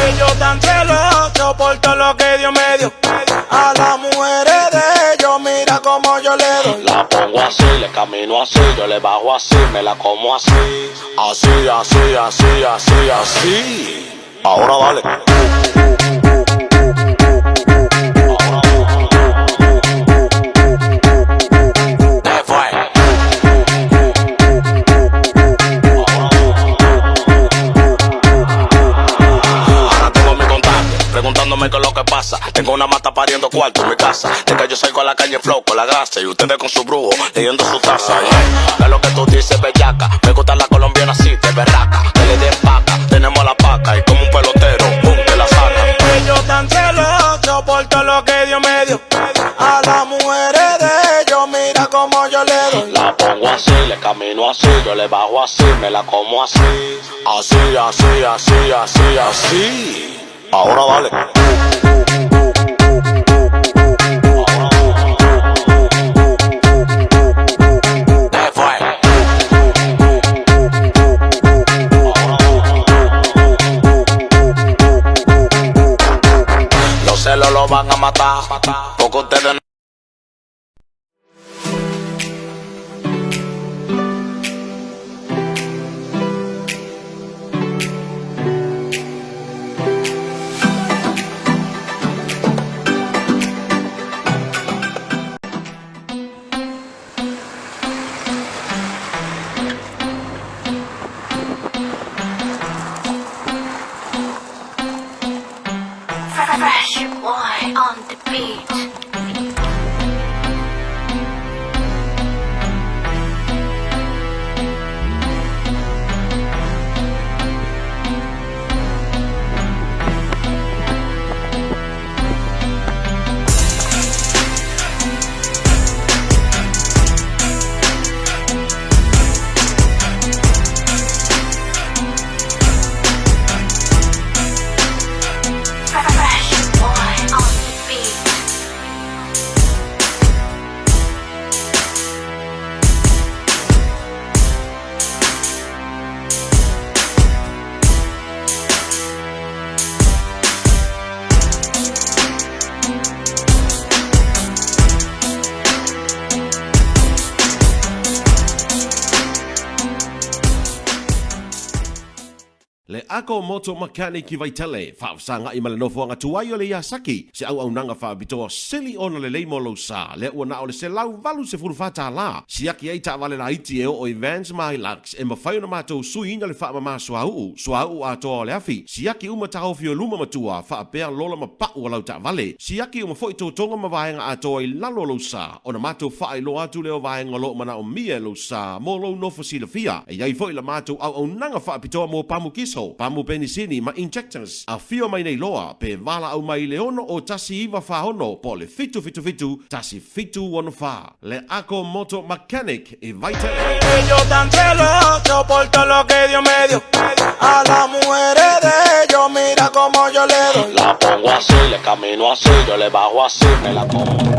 Ellos tan celosos por todo lo que Dios me dio. A las mujeres de ellos, mira cómo yo le doy. La pongo así, le camino así, yo le bajo así, me la como así. Así, así, así, así, así. Ahora dale. Te fue. Ahora tengo mi contacto, preguntándome qué es lo que pasa. Tengo una mata pariendo cuarto en mi casa. De que yo salgo a la calle en flow con la grasa y ustedes con su brujo leyendo su taza. Yeah. ¿Qué es lo que tú dices, bellaca? Me gusta la colombiana así, de berraca. Que le den paca, tenemos la paca y como un pelotero, pum, te la saca. Ellos tan celosos por todo lo que Dios me dio. A las mujeres de ellos, mira cómo yo le doy. La pongo así, le camino así, yo le bajo así, me la como así. Así, así, así, así, así. Ahora dale. Te fue. Los celos lo van a matar, porque ustedes no. Fresh boy on the beat. Fresh boy on the beat. Le Ako Moto Mechanic i Vaitele, faafesagai ma le nofoaga tuai o le Yasaki, se auaunaga faapitoa sili ona lelei mo lou sa, lea ua na o le $184, siaki ai taavale laiti e oo i vans ma Hilux, e mafai ona matou suiina le faamamā suauu, suauu atoa o le afi, siaki uma taofi o luma ma tua, faapea lola ma pau o lau taavale, siaki uma foi totoga ma vaega atoa i lalo o lou sa, ona matou faailoa atu lea o vaega o lo o manaomia e lou sa mo lou nofo silafia. E i ai foi la matou auaunaga faapitoa mo pamu kiso, pamu penisini ma injectors. Afio mai nei loa pe valaau mai i le 6 01 46 po o le 777 1764. Le Ako Moto Mechanic i Vaitele. Ellos tan celosos por todo lo que Dios me dio. A las mujeres de ellos, mira cómo yo le doy. La pongo así, le camino así, yo le bajo así, me la como.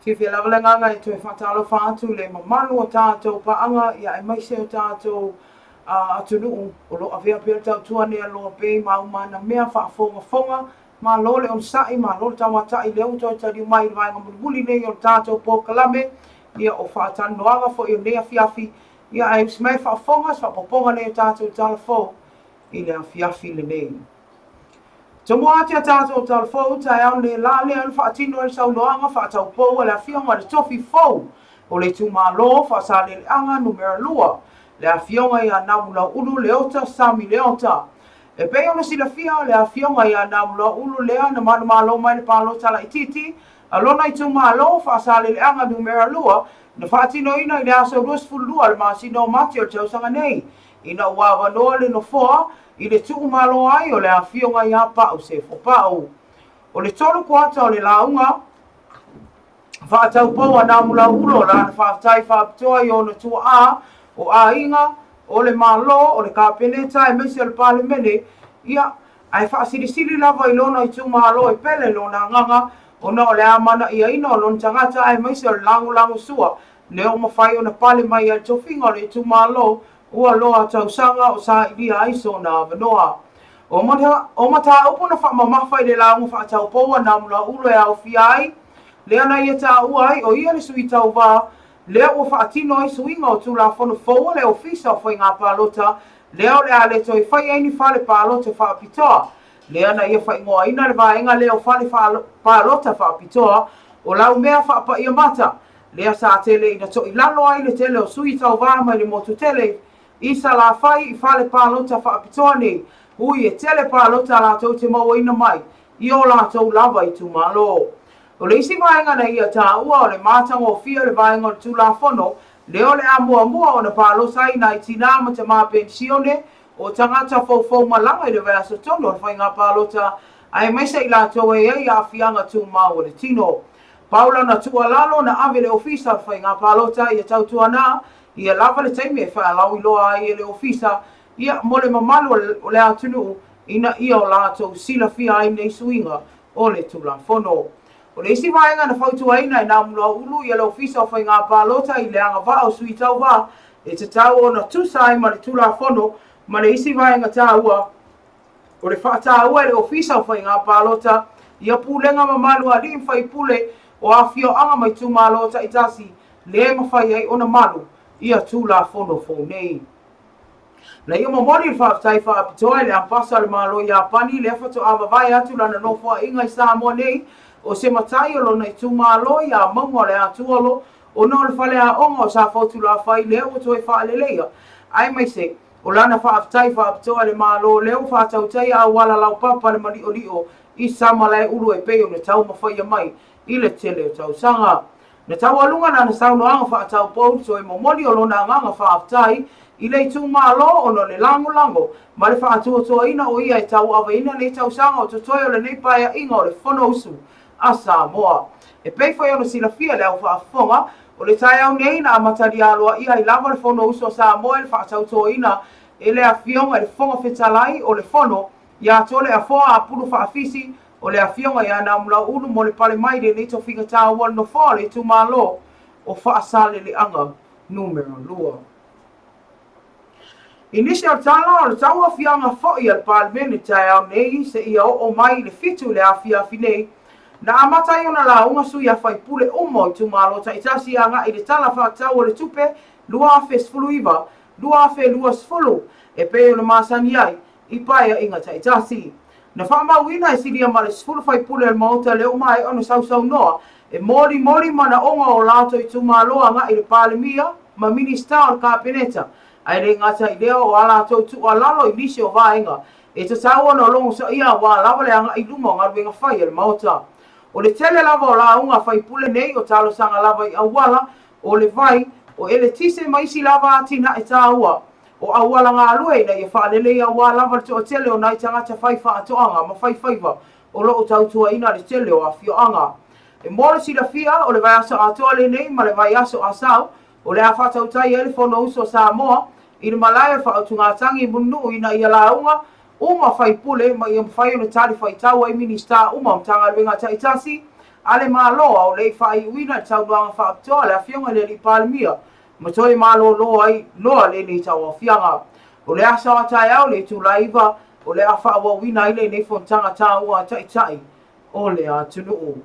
Fiafia lava le agaga e toe faatalofa atu i le mamalu o tatou paaga ia aemaise o tatou atunuu o lo o avea pea le tautua nei a loa pea i mauma ana mea faafogafoga. Malo le onosai, malo le tauatai, lea ua toe taliu mai i le vaega mulimuli nei o le tatou polokalame, ia o faatalanoaga foi o lenei afiafi, ia ae usi mai e faafofoga se faaopoopoga nei o tatou tala fou i le afiafi lenei. Tomua atu i a tatou tala fou, taeao nei la lea na faatino ai le saunoaga faataupou a le Afioga i le Tofi fou o le itumalo o Faasaleleaga Numera 2, le Afioga ia Namulauulu Leota Sami Leota. E pei ona silafia, o le Afioga ia Namulauulu lea na manumalo mai le palota laitiiti a lona itumalo o Faasaleleaga Numera 2 na faatinoina i le aso 22 o le masina o Mati o le tausaga nei, ina ua avanoa le nofoa i le tuumalo ai o le Afioga ia Pau Sefo Pau. O le tolu kuata o le lauga faataupou a Namulauulu o lana faafetai faapitoa i ona tuaa, o aiga, o le Malo, o le Kapeneta aemaise o le Palemene, ia, ae faasilisili lava i lona itumalo e pele lona agaga ona o le amanaiaina o lona tagata aemaise o le lagolagosua lea ua mafai ona pale mai ai le tofiga o le itumalo ua loa tausaga o sailia ai sona avanoa. O mataupu na faamamafa i le lauga faataupou a Namulauulu e aofia ai lea na ia taua ai o ia le sui tauva lea ua faatino ai suiga o Tulafono fou a le Ofisa o Faiga Palota lea o le a le toe fai ai ni fale palota faapitoa lea na ia faaigoaina le vaega lea o fale palota faapitoa o Laumea Faapaia Mata lea sa tele ina toilalo ai le tele o sui tauva mai le motu tele i Salafai i fale palota faapitoa nei, ui e tele palota latou te mauaina mai i o latou lava itumalo. O le isi vaega na ia taua o le matagofie o le vaega o le Tulafono lea o le a muamua ona palota ai nai tinā ma tamā penisione o tagata foufou malaga i le vaiaso tonu o le faiga palota aemaise i latou e i ai aafiaga tumau o le tino. Pau lana tuualalo na ave le Ofisa o le Faiga Palota ia tautuana ia lava le taimi e faalauiloa ai e le Ofisa ia mo le mamalu o le atunuu ina ia o latou silafia ai nei suiga o le Tulafono. O le isi vaega na fautuaina e Namulauulu ia le Ofisa o Faiga Palota i le agavaa o sui tauva e tatau ona tusa ai ma le Tulafono ma le isi vaega taua o le faataua e le Ofisa o Faiga Palota ia pulega mamalu a alii ma faipule o afioaga ma itumalo taitasi le mafai ai ona malu ia Tulafono fou nei. Na ia momoli le faafetai faapitoa i le Ambasa o le Malo Iapani lea faatoa mavae atu lana nofoaiga i Samoa nei o se matai o lona itumalo ia Mauga o le Atuolo ona o le faleaoga o Safotulafai lea ua toe faaleleia aemaise O lana faafetai faapitoa i le Malo lea ua faatautaia auala laupapa le maliolio i Samalaeulu e pei ona taumafaia mai i le tele o tausaga. Na taualuga lana saunoaga faataupou le toe momoli o lona agaga faafetai i le itumalo ona o le lagolago ma le faatuatuaina o ia e tauaveina nei tausaga o totoe o lenei paeaiga o le Fonousu a Samoa. E pei foi ona silafia e le au faafofoga, o le taeao nei na amatalia aloaia ai lava le Fonousu a Samoa i le faatautoina e le Afioga i le Fofoga Fetalai o le Fono ia Toleafoa Apulu Faafisi o le Afioga ia Namulauulu mo le pale mai i lenei tofiga taua o le Nofoa o le Itumalo o Faasaleleaga Numera 2. I nisi o tala, o le tauaofiaga foi a le Palemene taeao nei seia oo mai i le 7 i le afiafi nei, na amata ai ona lauga sui a faipule uma o itumalo taitasi agai i le Tala Faatatau o le Tupe 2019, 2020 e pei ona masani ai i paeaiga taitasi. Na faamauina e silia ma le 10 faipule o le Maota lea ua maea ona sausaunoa e molimoli manaoga o latou itumalo agai i le Palemia ma Minisita o le Kapeneta, ae le gata i lea o a latou tuualalo i nisi o vaega e tatau ona logosaia aua lava le agai i luma o galuega fai a le Maota. O le tele lava o lauga a faipule nei o talosaga lava i auala, o le vai, o eletise ma isi lava atinae taua o auala galue ina ia faalelei aua lava le toatele o nai tagata fai faatoaga ma fai faiva o lo o tautuaina le tele o afioaga. E mo le silafia, o le vaiaso atoa lenei ma le vaiaso asau o le a faatautai ai le Fonousu a Samoa i le malae o le faautugatagi i Mulinuu ina ia lauga uma faipule ma ia mafai ona talifuaitau ai Minisita uma o Matagaluega taitasi. a le Malo a o le i faaiuina i le saunoaga faapitoa a le Afioga i le Alii Palemia ma toe malōlō ai loa lenei tauaofiaga. O le aso a taeao i le itula e 9 o le a faaauauina ai lenei fonotaga taua a Taitai o le atunuu.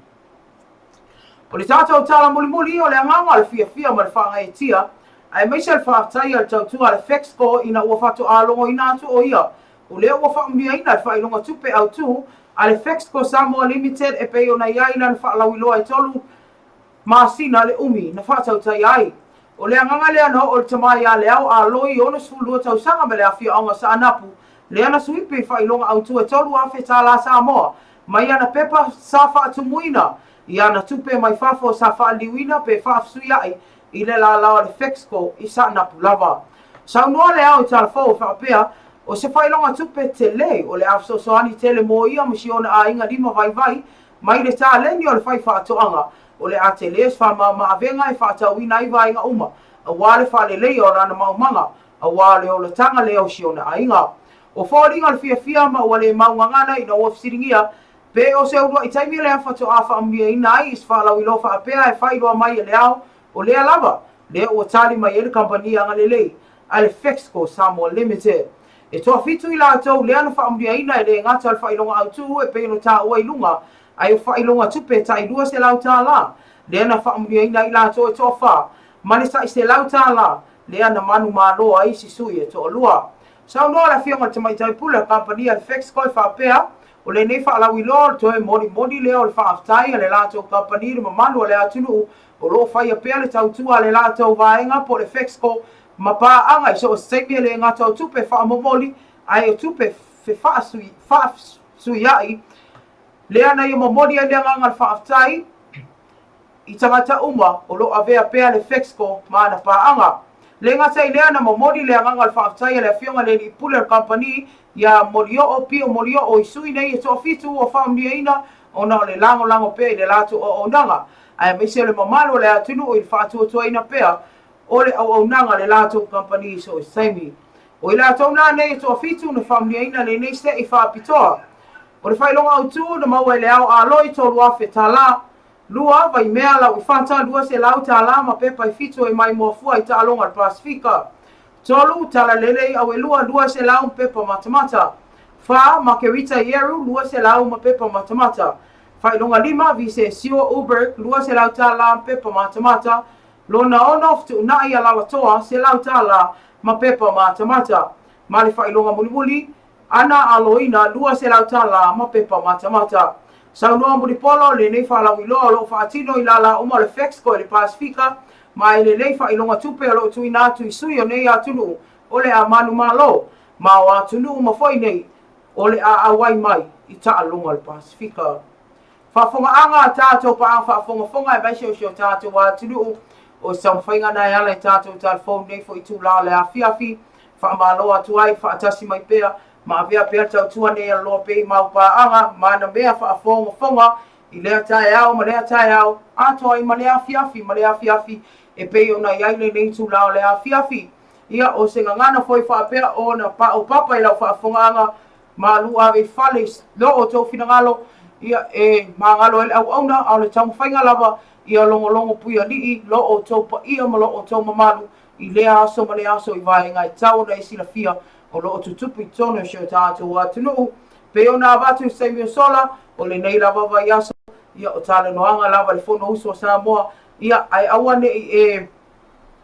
O le tatou tala mulimuli o le agaga o le fiafia ma le faagaeetia, aemaise le faafetai a le tautua a le Fexco ina ua faatoa logoina atu o ia o lea ua faamanuiaina le faailoga tupe autu a le Fexco Samoa Limited e pei ona i ai lana faalauiloa e 3 masina le umi na faatautaia ai. O le agaga lea na oo i le tama ia Leao Ah Loi, 62 tausaga mai le afioaga o Saanapu, lea na suipi i faailoga autu e $3,000 tālā Samoa mai ana pepa sa faatumuina i ana tupe mai fafo sa faaliliuina pe faafesuia'i i le lala o le Fexco i Saanapu lava. Saunoa Leao i Talafou e faapea, o se faailoga tupe tele o le a fesoasoani tele mo ia ma si ona aiga lima vaivai mai le taleni o le faifaatoaga o le a tele se faamama-avega e faatauina ai vaega uma aua le faaleleia o lana maumaga aua o le olataga lea o si ona aiga. O foliga o le fiafia ma ua le mau gagana ina ua fesiligia pe o se uluai taimi lea faatoa faamanuiaina ai i se faalauiloa faapea e faailoa mai e Leao o lea lava lea ua tali mai ai le kamupani agalelei a le Fexco Samoa Limited. E toafitu i latou lea na faamanuiaina e le gata o le faailoga autu e pei ona taua i luga ae o faailoga tupe tai $200 lea na faamanuiaina ai i latou e toafa ma le tai $100 lea na manumalo ai isi sui e toalua. Saunoa le Afioga i le Tamaitai Pule o le Kamupani a le Fexco e faapea, o lenei faalauiloa o le toe molimoli lea o le faafetai a le latou kamupani i le mamalu o le atunuu o lo o faia pea le tautua a le latou vaega po o le Fexco ma paaga i so o se taimi e le gata o tupe faamomoli ae o tupe fefaasuiai lea na ia momoli ai le agaga o le faafetai i tagata uma o lo o avea pea le Fexco ma ana paaga. Le gata i lea na momoli le agaga o le faafetai a le Afioga i le Alii Pule o le Kamupani iā Molioo Pio Molioo i sui nei e toafitu ua faamanuiaina ona o le lagolago pea i le latou auaunaga aemaise o le mamalu o le atunuu i le faatuatuaina pea o le auaunaga a le latou kamupani i so o se taimi. O i latou nā nei e toafitu na faamanuiaina lenei se'i faapitoa. O le faailoga autu na maua e le Ao Aloi $3,000, 2, Vaimea Lauifata $200 ma pepa e fitu e maimoa fua i taaloga a le Pasefika. 3, Talalelei Auelua 200 ma pepa matamata. 4, Makerita Ieru 200 ma pepa matamata. Faailoga 5, Visesio Uberg $200 ma pepa matamata. Lona 6, Fetuunai Alalatoa $100 ma pepa matamata. Ma le faailoga mulimuli, Ana aloina $200 ma pepa matamata. Saunoa Mulipola, lenei faalauiloa o lo o faatino i lala uma o le Fexco i le Pasefika, ma e lelei faailoga tupe o lo o tuuina atu i sui o nei atunuu o le a manumalo, ma o atunuu uma foi nei o le a auai mai i taaloga o le Pasefika. Faafogaaga a tatou paaga faafogafoga aemaise o si o tatou atunuu o se taumafaiga na e ala i tatou talafou nei foi itula o le afiafi. Faamalo atu ai, faatasi mai pea ma avea pea le tautua nei a loa pea i mau paaga ma ana mea faafogafoga i lea taeao ma lea taeao, atoa ai ma le afiafi ma le afiafi e pei ona i ai lenei itula o le afiafi. Ia, o se gagana foi faapea ona paopapa i lau faafofogaaga Malu ave i fale i lo outou finagalo, ia e magalo ai le auauna, a o le taumafaiga lava ia logologo puialii lo outou paia ma lo outou mamalu i lea aso ma lea aso i vaega e tatau ona e silafia o lo o tutupu i totonu o si o tatou atunuu. Pei ona avatu i se taimi o sola, o lenei lava vaiaso, ia o talanoaga lava i le Fonousu a Samoa, ia ae aua ne i e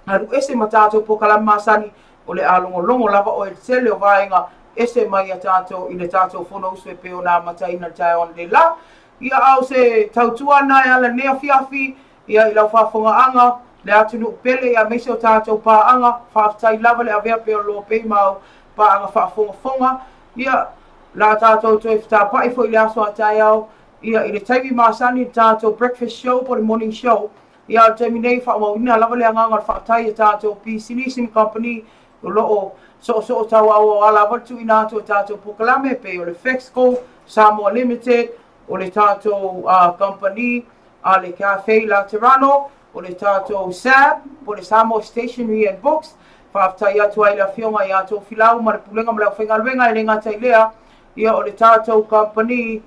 alu ese ma tatou polokalame masani, o le a logologo lava oe i le tele o vaega ese mai a tatou i le tatou Fonousu e pei ona amataina i le taeao analeila. Ia, a o se tautua lena e ala i lenei afiafi, ia, i lau faafofogaaga, le atunuu pele, ia, aemaise o tatou paaga, faafetai lava le avea pea o lo pei ma au paaga faafogafoga. Ia, la tatou toe fetapa'i foi i le aso a taeao, ia, i le taimi masani i le tatou breakfast show po o le morning show, Ia, o le taimi nei, faaauauina lava le agaga o le faafetai i a tatou pisinisi ma kamupani o lo o soosoo tauaoaoa lava le tuuina atu o tatou polokalame e pei o le Fexco, Samoa Limited, o le tatou kamupani a le Cafe Laterano, o le tatou SAB, po o le Samoa Stationery and Books. Faafetai atu ai i le Afioga ia Tofilau ma le Pulega ma le aufaigaluega e le gata i lea, ia o le tatou kamupani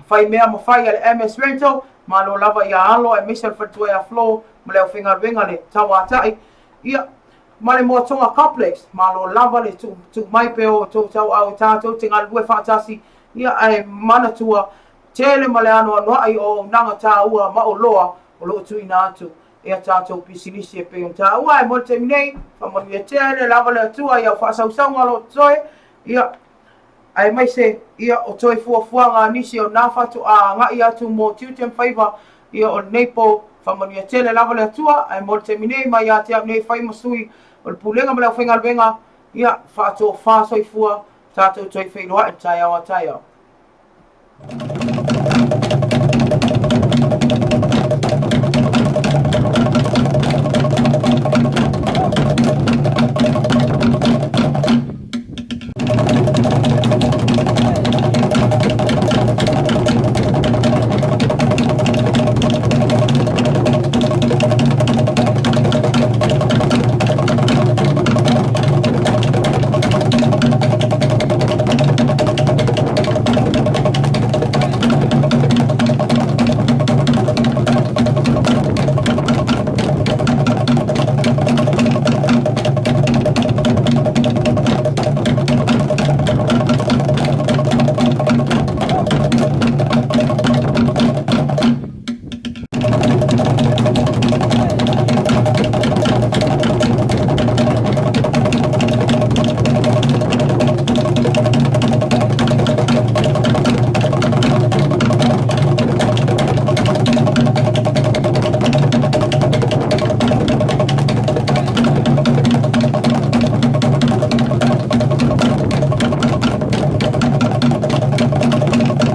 fai mea ma fai a le MS Rental, Malo lava ia Alo aemaise o le faletua ia Flo ma le aufaigaluega le Tauatai, ia, ma le Moatoga Complex. Malo lava le tuu, tuu mai pea o outou tauau e tatou te galulue faatasi, ia, ae manatua, tele ma le anoanoai o auaunaga taua ma oloa o lo o tuuina atu e a tatou pisinisi e pei ona taua. Ae mo le taimi nei, faamanuia tele lava le Atua i au faasausauga o lo o totoe, ia, aemaise ia o toe fuafuaga a nisi o na faatoa agai atu mo tiute ma faiva ia o lenei po. Faamanuia tele lava le Atua. Ae mo le taimi nei, mai ia te au nei fai ma sui o le Pulega ma le aufaigaluega, ia faatofa soifua, tatou toe feiloai i le taeao a taeao.